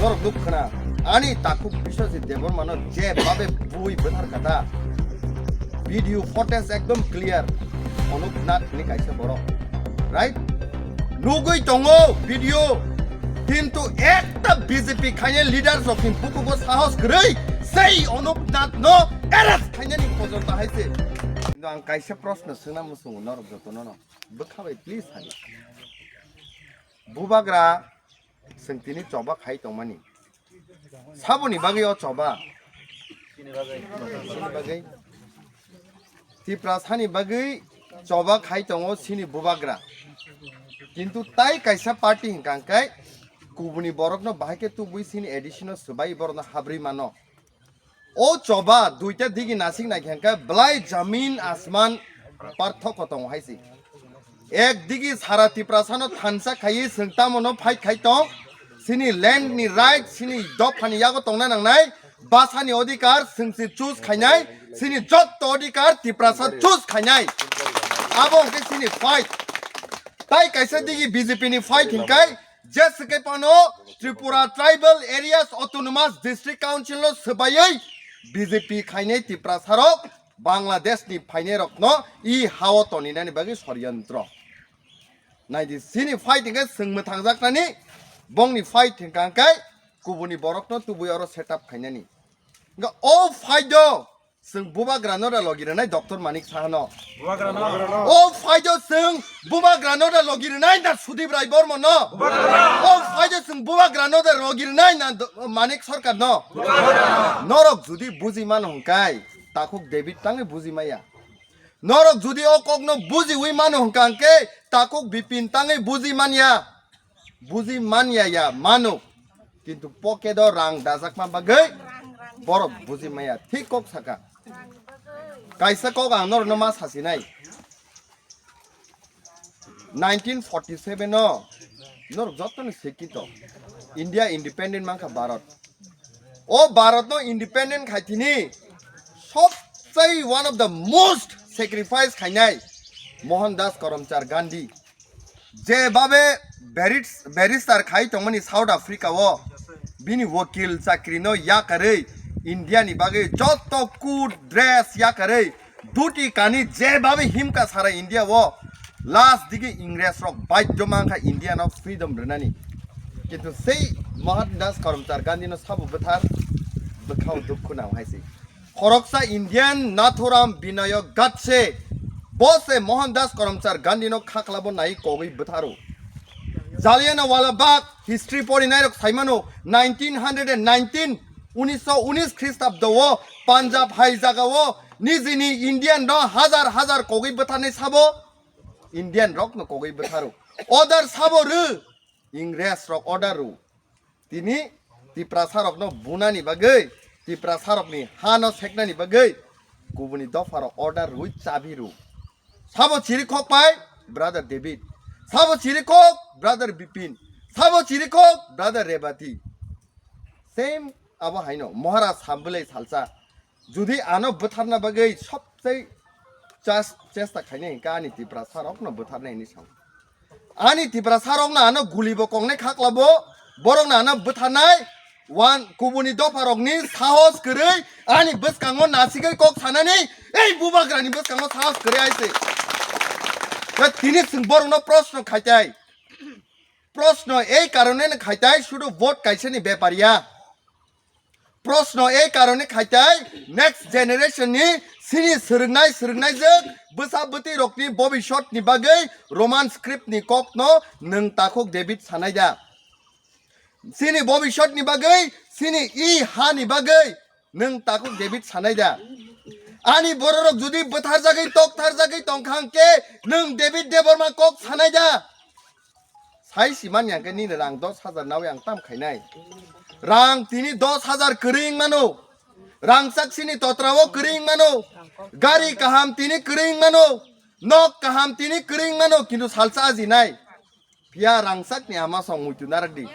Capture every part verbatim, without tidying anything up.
Norok nuk khna, ani takhuk Biswajit Debbarmano je babe bui bwthar kata. Video footage ekdom clear. Onuk Nath ni kaisa borok. Right? Nugui tongo video. Kintu ekta B J P khaine leaders rok ni bukugo sahos kwrwi sei Onuk Nath no arrest khainani pojor bahai se. Kintu ang kaisa proshno swngna muchungo norok jotono no. Bwkha bai please hai. Bubagra Chwng tini choba khai tongmani. Saboni bagwi o choba? Chini bagwi. Tiprasani bagwi choba khai tongo chini bubagra. Kintu tai kaisa party hwnkha hwnkhe kubuni borokno bahai khe tubui chini additional swbai borokno habrwi mano. O choba duita digi nasik nai khe belai jamin asman parthoko tongo hai se. Ek digi sara Tiprasano thansa khaiwi chwng tamono fight khai tong, chini land ni right, chini dophani yago tongna nangnai, basani odhikar chwng se choose khainai, chini jotto odhikar Tiprasa choose khainai. Abo hwnkhe chini fight. Tai kaisa digi B J P ni fight hinkai, Jesikai pano Tripura Tribal Areas Autonomous District Council no swbaiwi B J P khainai Tiprasarok Bangladesh ni phainai rokno i hao toninani bagwi soryantro. Naidi chini fight hwnkhe chwng mwthangjaknani bongni fight hwnkha hwnkhe kubuni borokno tubui oro set up khainani. Hwnkhe o fight o Chwng bubagrano da logi rwnai Doctor Manik Sahano. Bubagrano. O phaido chwng bubagrano da logi rwnai na Sudip Rai Bormano. Bubagrano. O phaido chwng bubagrano da logi rwnai na Do-, Manik Sarkarno. Bubagrano. Norok judi buji mano hwnkhe, takhuk David tangwi buji maya. Norok judi o kokno bujiwi mano hwnkha hwnkhe, takhuk Bipin tangwi buji manya. Buji manya ya mano, kintu pocket o rang dajakma bagwi borok buji maya, thik kok saka. Kaisa kok ang norokno ma sasinai. Nineteen forty seven o norok jottoni sikito, India independent mankha Bharat. O Bharat no independent khaitini sobsai one of the most sacrifice khainai Mohandas Karamchand Gandhi. Je babe baris-, barrister khai tongmani South Africa o, bini wakil chakri no yakarwi India ni bagwi joto code dress yakarwi duty kani je babe himka sara India o, last digi Ingres rok baidyo mankha India no freedom rwnani. Kintu sei Mohandas Karamchand Gandhi no sabo bwthar bwkhao dukhu nang hai se. Khoroksa Indian Nathuram Binayak Godse, bo se Mohandas Karamchand Gandhi no khaklabo nai kogwi bwtharo. Jallianwala Bagh history porinairok saimano, nineteen hundred and nineteen, unisho unis Khristabdo o Punjab hai jaga o nijini Indian no hajar hajar kogwi bwtharnai sabo Indian rok no kogwi bwtharo. Order sabo rw, Ingres rok order rw. Tini Tiprasa rokno bunani bagwi, Tiprasa rokni hano seknani bagwi kubuni dopha rok order rwi chabi rw. Sabo chirikhok pai brother David, sabo chirikhok brother Bipin, sabo chirikhok brother Rebati. Same abo haino Maharaj Sambwlai salsa. Judi ano bwtharna bagwi sobsai chas-, chesta khainai hwnkhe ani Tiprasa rokno bwtharnai hinwi sao. Ani Tiprasa rokno ano gulibo kongnai khaklabo, borokno ano bwtharnai, wan kubuni dopha rokni sahos kwrwi ani bwskango nasigwi kok sanani, ei bubagrani bwskango sahos kwrwi aise. Tei tini chwng borokno proshno khaitai. Proshno ei karone no khaitai, sudu vote kaisani bepar ya. Proshno ei karone khaitai, next generation ni sini swrwngnai swrwngnaijwk bwsa bwtwi rokni bobisot ni bagwi Roman script ni kokno nwng takhuk David sanai da? Sini bobisot ni bagwi, sini i ha ni bagwi nwng takhuk David sanai da? Ani bororok judi bwtharjagwi toktharjagwi tongkha hwnkhe nwng David Debbarma kok sanai da? Sai si manya hwnkhe nini rang dos hajar nawi ang tam khainai. Rang tini dos hajar kwrwi wng mano. Rangchak sini totra o kwrwi wng mano. Gari kaham tini kwrwi wng mano. Nok kaham tini kwrwi wng mano, kintu salsa ajinai. Phiya rangchak ni ama song muitu narak di.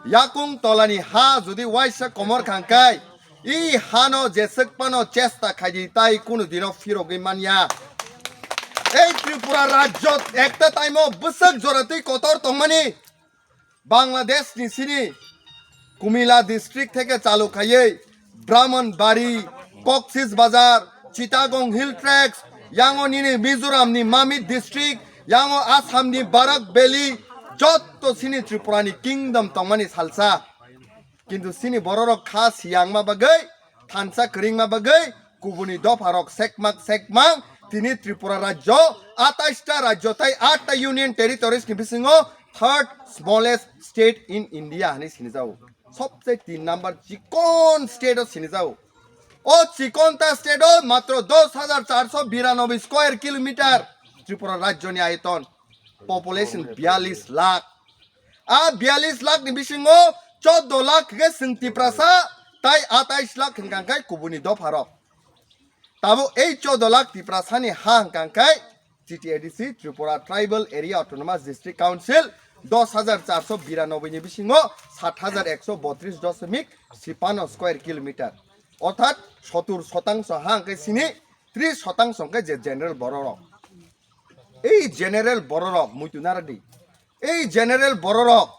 Yakung tola ni ha jodi waisa komor khangkai, i hano jeswk pano chesta khaidi tai kunu dino phirogwi manya. Ei Tripura rajyo ekta taimo bwswk jora twi kotor tongmani. Bangladesh ni sini Kumila district theke chalu khaiwi Brahmanbari, Cox's Bazar, Chittagong Hill Tracts, yango nini Mizoram ni Mamit district, yango Assam ni Barak Valley, jotto sini Tripura ni kingdom tongmani salsa. Kintu sini bororok kha siyangma bagwi, thansa kwringma bagwi, kubuni dopharok sekmak sekmang, tini Tripura rajyo, atais ta rajyo tai aat ta union territories ni bisingo third smallest state in India hinwi sinijago. Sobse tin number chikon state o sinijago. O chikon ta state o matro dos hajar charso biranoboi square kilometer Tripura rajyo ni ayoton, population biyalis lakh. A biyalis lakh ni bisingo chordo lakh khe chwng Tiprasa, tai atais lakh hwnkha khe kubuni dopharok. Tabuk ei chordo lakh Tiprasa ni ha hwnkha khe T T A D C, Tripura Tribal Area Autonomous District Council, dos hajar charso biranoboi ni bisingo sat hajar ekso botris doshomik chipano square kilometer, orthat sotur shotangso ha hwnkhe sini, tris shotangso hwnkhe je general bororok. Ei general bororok muitu naradi. Ei general bororok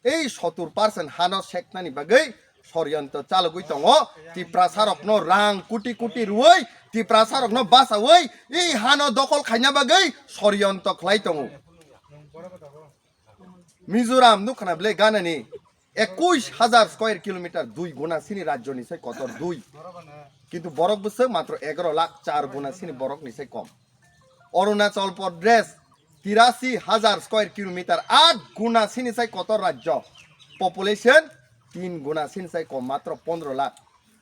ei sotur percent hano seknani bagwi soriyontro chalogwi tongo. Tiprasarokno rang kuti kuti rwui, Tiprasarokno basaui ei hano dokol khaina bagwi soriyontro khlai tongo. Mizoram nukha na bwle ganani ekush hajar square kilometer, dui guna sini rajyoni sai kotor dui. Kintu borok bwswk matro egaro lakh, char guna sini borokni sai kom. Arunachal Pradesh tirasi hajar square kilometer, aat guna sini sai kotor rajyo. Population tin guna sini sai kom, matro pondro lakh.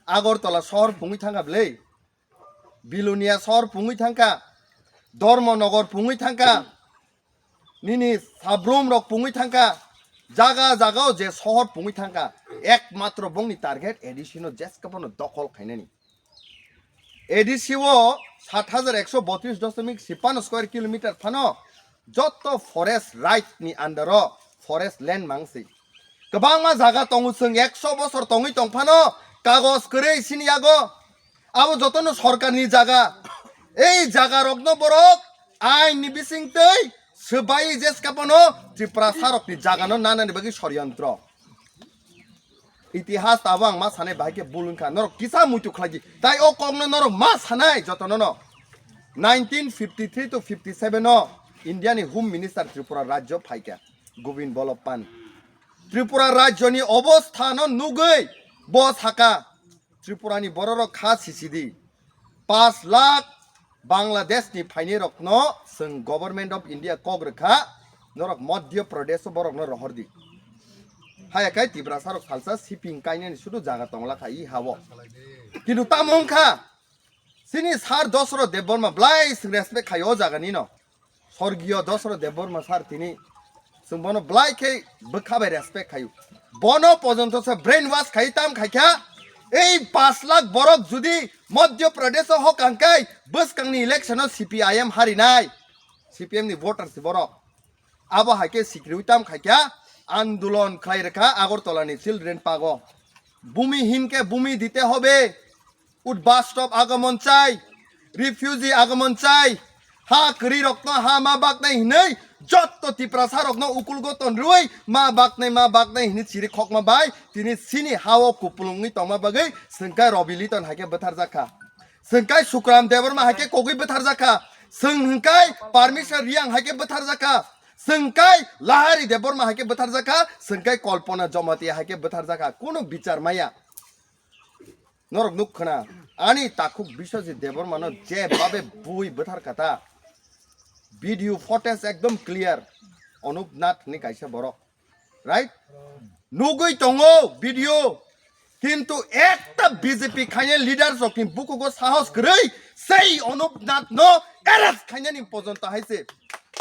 Agartala sohor phungwi thangkha bwle, Bilonia sohor phungwi thangkha, Dharmanagar phungwi thangkha, nini Sabrum rok phungwi thangkha, jaga jaga o je sohor phungwi thangkha, ekmatro bongni target A D C no jeskapano dokol khainani. A D C o sat hajar ekso botris doshomik chipano square kilometer phano jotto forest right ni under o forest land mangsi. Kwbangma jaga tongo, chwng ekso bosor tongwi tongphano kagoj kwrwi sini yago. Abo jotono sorkarni jaga. Ei jagarokno borok ain ni bisingtwi swbai jeskapano Tiprasarokni jagano nanani bagwi soriyontro. Itihas abo ang ma sanai bahai khe bul wngkha. Norok kisa muitu khlaidi. Tai o kokno norok ma sanai jotono no. Nineteen fifty-three to fifty-seven o India ni Home Minister Tripura rajyo phaikha, Govind Ballabh Pant. Tripura rajyoni obostha no nugwi bo saka, Tripura ni bororok kha sisidi. Pas lakh Bangladesh ni phainai rokno chwng Government of India kok rwkha, norok Madhya Pradesh o borokno rohordi. Haya kai Tiprasa rok salsa siping kainani sudu jaga tongla kha i hao. Kintu tamo wngkha, chini sir Dosro Debbarma blai chwng respect khaio o jaga ni no. Sorgiyo Dosro Debbarma sir tini chwng bono blai khe bwkha bai respect khaio. Bono pojonto se brain wash khai tam khai kha. Ei pas lakh borok judi Madhya Pradesh o hokang kai bwskang ni election o C P I M harinai. C P M ni voter si borok. Abo hai khe sikriwi tam khai kha, andolon khlai rwkha Agartala ni Children Park o. Bhumi hin ke bhumi dite hobe, udbastop agomon chai, refugee agomon chai, ha kwrwi rokno ha ma baknai hinwi jotto Tiprasa rokno ukulgo tonrwi ma baknai ma baknai hinwi chiri khokma bai tini chini hao kupulungwi tongma bagwi chwngkha Robi Liton hai khe bwtharjak kha. Chwngkai Sukram Debbarma hai khe kogwi bwtharjak kha. Chwng hwngkai Parmeshwar Reang hai khe bwtharjak kha. Chwngkai Lahari Debbarma hai khe bwtharjak kha. Chwngkai Kalpana Jamatia hai khe bwtharjak kha. Kunu bichar maya. Norok nuk khna. Ani takhuk Biswajit Debbarma no je babe bui bwthar kha ta. Video footage ekdom clear. Anup Nath ni kaisa borok. Right? Nugwi tongo video. Kintu ekta B J P khainai leaders rokni bukugo sahos kwrwi sei Anup Nath no arrest khainani pojonto hai se.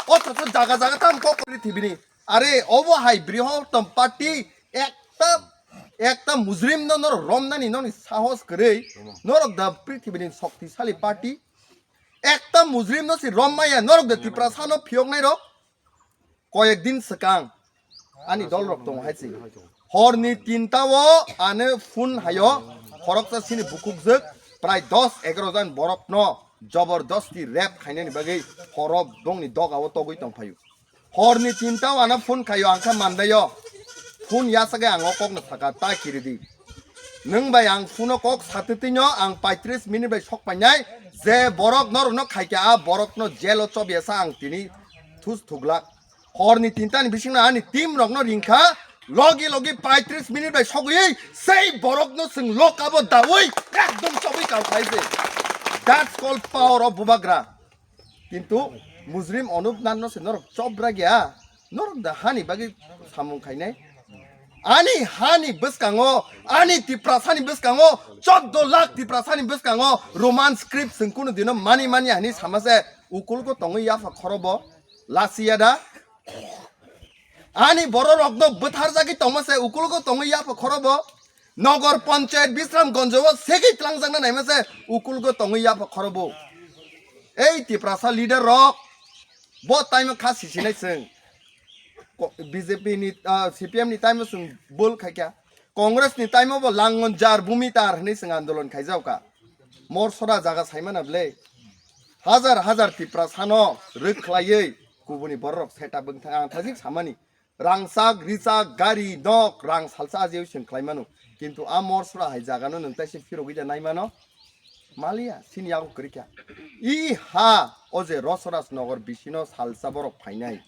Othocho jaga jaga tam kok kwrwi thibini. Are obo hai brihotom party ekta, ekta mujrim no norok romnani noni sahos kwrwi. Norok da prithibini shoktisali party. Ekta mujrim no si rommaya norok da Tiprasa no phiyoknai rok. Koyek din swkang ani dol rok tongo hai se. Horni tinta o ano phone hayo, khoroksa sini bukukjwk prai dos egaro jan borok no jobordosti rape khainani bagwi horo bongni doga o togwi tongphaio. Horni tinta o ano phone khayo, ang kha mandaio. Phone yasagwi ang o kokno saka, ta kiridi. Nwng bai ang phone o kok satwi twino ang paitris minute bai sok painai, je borok norokno khaikha, a borokno jail o chobya sa ang tini thus thuglak. Horni tinta ni bisingno ani team rokno ringkha, logi logi paitris minute bai sogwi sei borokno chwng lock up o dawi ekdom chobwi kal khaise. That's called power of Bubagra. Kintu mujrim Anup Nando se norok chobra gya, norok da hani bagwi samung khainai. Ani hani bwskango, ani Tiprasani bwskango, choddo lakh Tiprasani bwskango Roman script chwng kunu dino mani mani hani sama se ukulgo tongwi yapha khorobo lasiya da. Ani bororokno bwtharjagwi tongma se ukulgo tongwi yapha khorobo. Nogor Panchayat Bisramganjo o segwi tlangjakna naima se ukulgo tongwi yapha khorobo. Ei Tiprasa leader rok, bo time o kha sisinai chwng. Ko-, B J P ni, ah, C P M ni time o chwng bul khaikha. Congress ni time o bo langon jar bumi tar hwnwi chwng andolon khaijaokha. Morsora jaga saimana ble. Hajar hajar Tiprasano rwkhlaiwi kubuni bororok setup wng thang ang thajik samani. Rangchak, richak, gari, nok, rang salsa ajewi chwng khlai mano. Kintu a morsora hai jagano nwng taisa phirogwi da nai mano? Maliya, sini yago kwrwi kha. I ha, o je Rosoras Nogor bisino salsa borok phainai.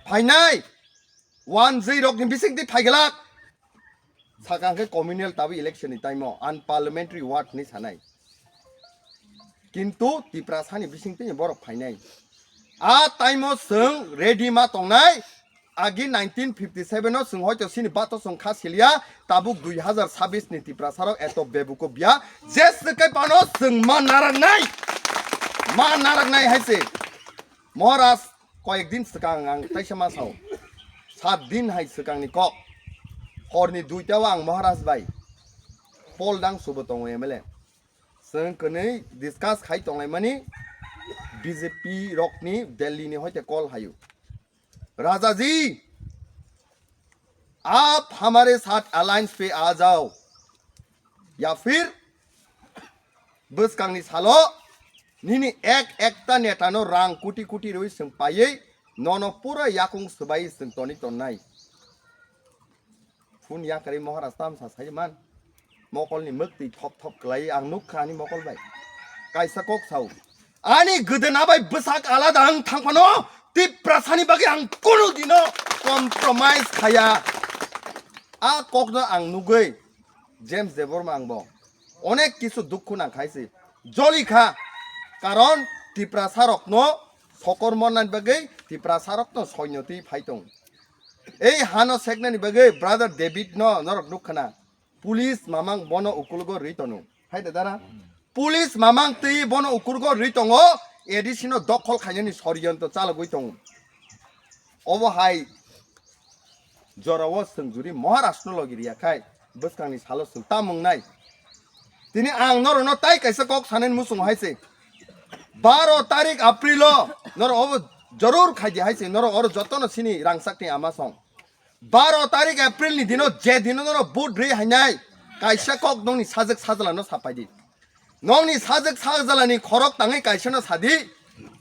Phainai! One J rokni bisingtwi phaiglak. Sakang khe communal tabuk election ni time o unparliamentary word hinwi sanai. Kintu Tiprasani bisingtwi borok phainai. A time o chwng ready ma tongnai. Agi nineteen fifty seven o chwng hoito sini bato chwng kha siliya, tabuk dui hazar chabbish ni Tiprasa rok eto bebuko biya, je swkai pano chwng ma naraknai. Ma naraknai hai se. Maharaj, koyek din swkang ang taisa ma sao. Sat din hai swkangni kok. Horni duita o ang Maharaj bai Paul Dangsu bo tongo M L A. Chwng kwnwi discuss khai tonglaimani B J P rokni Delhi ni hoite call hayu. Raja ji, आप हमारे साथ alliance पे आ जाओ या फिर bwskangni salo nini ek ekta netano rang kuti kuti rwi chwng paiwi nono pura yakung swbai chwng toni tonnai. Phun yakarwi Maharaj tamsa sai man. Mokolni mwktwi thop thop kwlai ang nukha ani mokol bai. Kaisa kok sao. Ani gwdwna bai bwsak alada ang thang phano Tiprasani bagwi ang kunu dino compromise khaya. A kokno ang nugwi James Debbarma ang bo onek kisu dukhu nang khai si joli kha. Karon Tiprasa rokno sokor monnani bagwi Tiprasa rokno soinyo twi phai tong. Ei hano seknani bagwi brother David no norok nukha na. Police mamang bono ukulgo rwi tono. Hai da dara? Police mamang twi bono ukulgo rwi tongo. A D C no dokhol khainani soriyanto chalogwi tongo. Obo hai jorao chwng juri Maharaj no logi riya khai bwskangni salo chwng tamung nai. Tini ang norokno tai kaisa kok sanani muchungo hai se. Baro tarik April o norok obo jorur khaidi hai se. Norok oro jotono sini rangchakni ama song. Baro tarik April ni dino je dino nono vote ri hainai kaisa kok nongni sajwk sajwla no sapai di. Nongni sajwk sajwla ni khorok tangwi kaisa no sadi.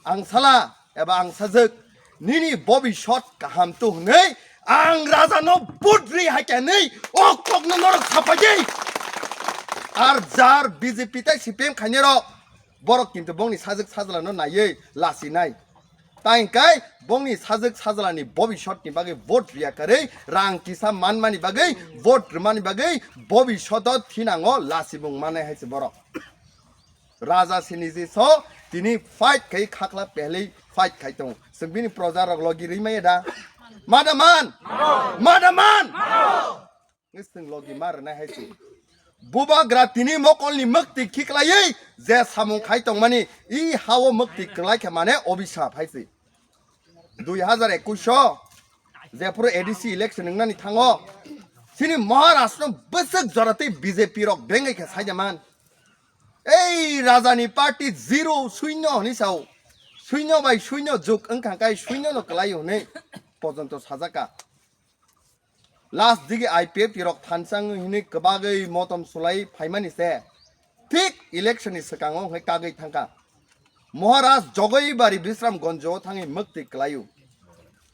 Ang sala eba ang sajwk nini bobishot kaham tu hwnwi ang raja no vote ri haikya nwi o kok no norok sapai di. Ar jar B J P tai C P M khainai rok borok kintu bongni sajwk sajwla no naiwi lasi nai. Tai hwnkhe bongni sajwk sajwlani bobishotni bagwi vote riya karwi rang kisa manmani bagwi vote rwmani bagwi bobishoto thinango lasibung manai hai se borok. Raja siniji so tini fight khai khakla pehlwi fight khai tongo. Chwng bini proja rok logi rwi maya da? Mada man! Mada man! Ngi chwng logi ma rwnai hai se. Bubagra tini mokolni mwktwi khiklaiwi je samung khai tongmani i hao mwktwi kwlai khe mane obisap hai se. Dui hazar ekush o jephuru A D C election wngnani thango chini Maharaj no bwswk jora tei B J P rok bengwi khe saida man. Ei rajani party zero, suinyo hwnwi sao. Suinyo bai suinyo juk wngkha kai suinyo no kwlai hwnwi pojonto sajaka. Last digi I P F T rok thansa wngwi hwnwi kwbagwi motom sulai phaimani se thik election ni swkango hwnwi kagwi thangkha. Maharaj Jogoi Bari Bisram Gonjo thangwi mwktwi kwlaio.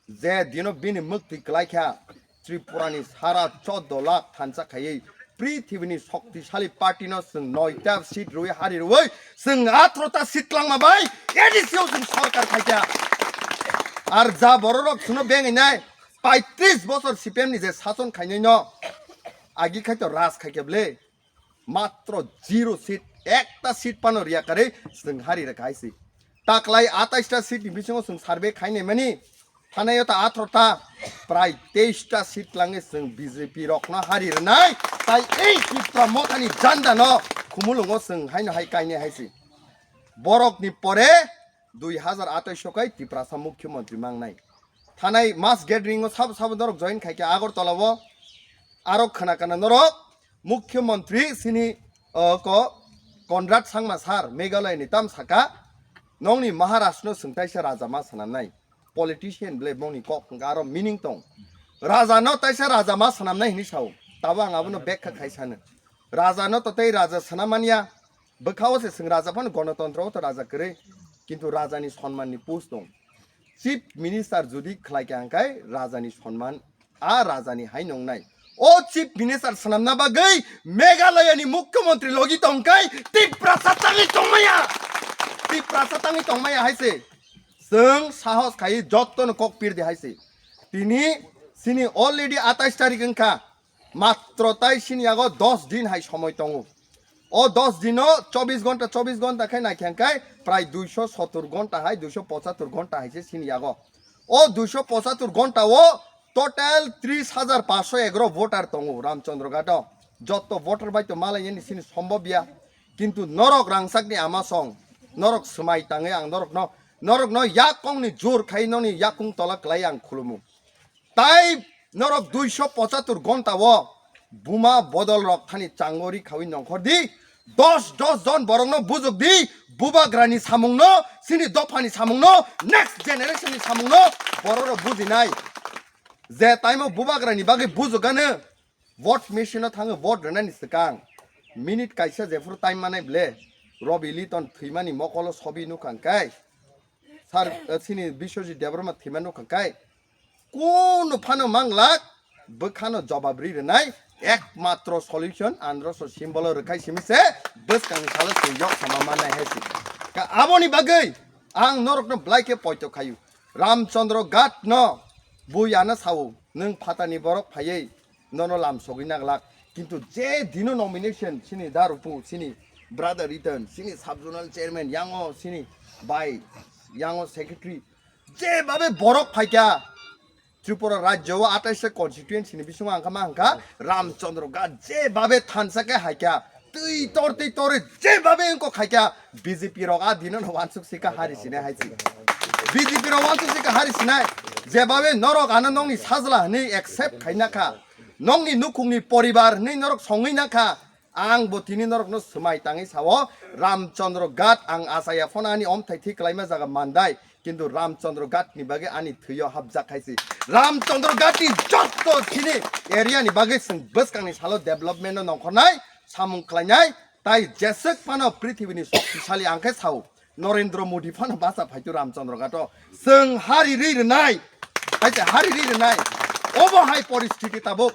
Je dino bini mwktwi kwlaikha, Tripura ni sara choddo lakh thansa khaiwi prithibini shoktisali party no chwng noita seat rwi hari rwi chwng atharota seat langma bai A D C o chwng sorkar khaikha. Ar ja bororok chwngno benginai paitris bosor C P M ni je sason khainai no agi khai to raj khaikha ble. Matro zero seat, ekta seat pano riya kare chwng hari rwkha hai se. Taklai atais ta seat ni bisingo chwng survey khainai mani, thanaio ta atharota, prai teis ta seat langwi chwng B J P rokno hari rwnai, tai ei Tipra Mothani janda no khumulungo chwng haino hai kainai hai se. Borok ni pore dui hazar atais o kai Tiprasa mukhyamantri mangnai. Thanai mass gathering o sabo sabo norok join khaikha Agartala o. Aro khana kana norok mukhyamantri sini, uh, ko Conrad Sangma sir Meghalaya ni tam saka, nongni Maharaj no chwng taisa raja ma swnamnai. Politician ble bongni kok hwnkha aro meaning tong. Raja no taisa raja ma swnamnai hini sao. Tabo ang abono bekha khai sano. Raja no to tei raja swnam manya. Bwkha o se chwng raja phano gonotontro o to raja kwrwi, kintu raja ni sonman ni post tong. Chief Minister jodi khlai kha hwnkhe raja ni sonman, a raja ni hai nongnai. O Chief Minister swnamna bagwi Meghalaya ni mukhyamantri logi tongkai Tiprasa tangwi tongmaya. Tiprasa tangwi tongmaya hai se. Chwng sahos khai jotto no kok pirdi hai se. Tini sini already atais tarik wngkha. Matro tai sini yago dos din hai somoi tongo. O dos dino chobis gonta, chobis gonta khe naikha khe prai duiso sottor gonta hai, duiso pochattor gonta hai se sini yago. O duiso pochattor gonta o total tris hajar paanso egaro voter tongo Ramchandra Ghat o. Jotto voter bai to malai yani sini sombobya. Kintu norok rangchak ni ama song, norok swmai tangwi ang norokno, norokno yak kong ni jur khai noni yakung tola klai ang khulumu. Tai norok duiso pochattor gonta o buma bodol rok thani chango ri khawi nongkhor di. Dos dos jon borok no bujok di. Bubagra ni samung no, sini dopha ni samung no, next generation ni samung no borok rok bujinai. Je time o bubagra ni bagwi bujok gano vote machine o thango vote rwnani swkang minute kaisa jephuru time manai ble Robi Liton thwimani mokolo sobi nukha kai. Sir, eh, sini Biswajit Debbarma thwima nukha kai. Kunu phano manglak, bwkhano jobab ri rwnai, ekmatro solution androso symbol o rwkhai simi se bwskangni salo se yok sama mannai hai se. Ka aboni bagwi ang norokno belai khe poito khayu. Ramchandra Ghat no bui ano sao, nwng phatani borok phaiwi nono lam sogwi naglak. Kintu je dino nomination sini darupu, sini brother Ritan, sini sub zonal chairman, yango sini bai, yango secretary, jebabe borok phaikha Tripura rajyo o atais ta constituency ni bisingo ang kha ma hwnkha Ramchandra Ghat jebabe thansa khe haikha, twi tor twi tor jebabe wngkok khaikha B J P rok a dino no wansuk sika hari sinai hai si. B J P rok wansuk sika hari sinai jebabe norok ano nongni sajla hwnwi accept khaina kha. Nongni nukhungni poribar hwnwi norok songwi nakha, ang bo tini norokno swmai tangwi sao, Ramchandra Ghat ang achaya phano ani omthai thwi kwlaima jaga mandai, kintu Ramchandra Ghat ni bagwi ani thwio hapjak hai si. Ramchandra Ghat ni jotto tini area ni bagwi chwng bwskangni salo development no nongkhornai, samung khlainai, tai jeswk phano prithibini shoktisali ang khe sao. Narendra Modi phano bacha phaitu Ramchandra Ghat o. Chwng hari ri rwnai. Hai se hari ri rwnai. Obo hai poristiti tabuk.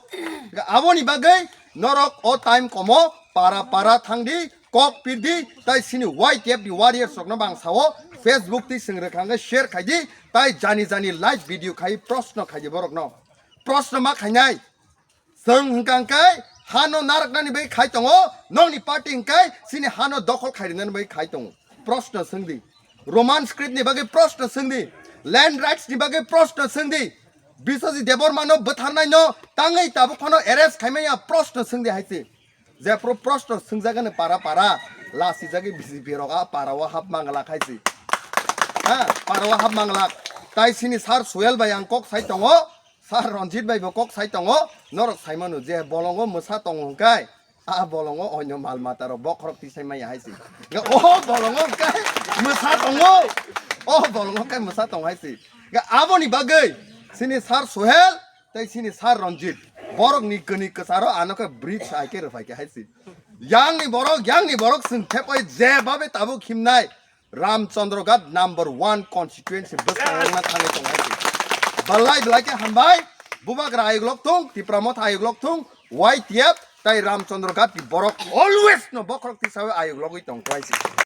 Aboni bagwi norok o time komo para para thangdi, kok pirdi, tai sini Y T F ni warriors rokno bang sao, Facebook twi chwng rwkha hwnkhe share khaidi, tai jani jani live video khai proshno khaidi borokno. Proshno ma khainai. Chwng hwnkha hwnkhe hano narwknani bagwi khai tongo, nokni party hwnkhe chini hano dokhol khai rwnani bagwi khai tongo. Proshno swngdi. Roman script ni bagwi proshno swngdi. Land rights ni bagwi proshno swngdi. Biswajit Debbarma no bwtharnai no tangwi tabuk phano arrest khaimaya proshno swngdi hai se. Jephru proshno swngjagani para para lasijagwi B J P rok a para o hap manglak hai se. Ha, para o hap manglak. Tai sini sir Suhel bai ang kok sai tongo. Sir Ranjit bai bo kok sai tongo, norok sai mano je bolongo mwsa tongo hwnkhe, a bolongo onyo mal mata rok bokhorok tisai maya hai se. Hwnkhe o bolongo hwnkhe mwsa tongo, o bolongo hwnkhe mwsa tongo hai se. Hwnkhe aboni bagwi sini sir Suhel tei sini sir Ranjit borok ni kwnwi kwcharo ano khe bridge hai khe rwphai khe hai se. Yang ni borok, yang ni borok chwng thepai je babe tabuk himnai. Ramchandra Ghat number one constituency bwskang wngna thangwi tongo hai se. Belai belai khe hambai. Bubagra ayuk lok thung, Tipra Motha ayuk lok thung, Y T F tai Ramchandra Ghat ni borok always no bokhorok tisawi ayuk logwi tong kwlai si.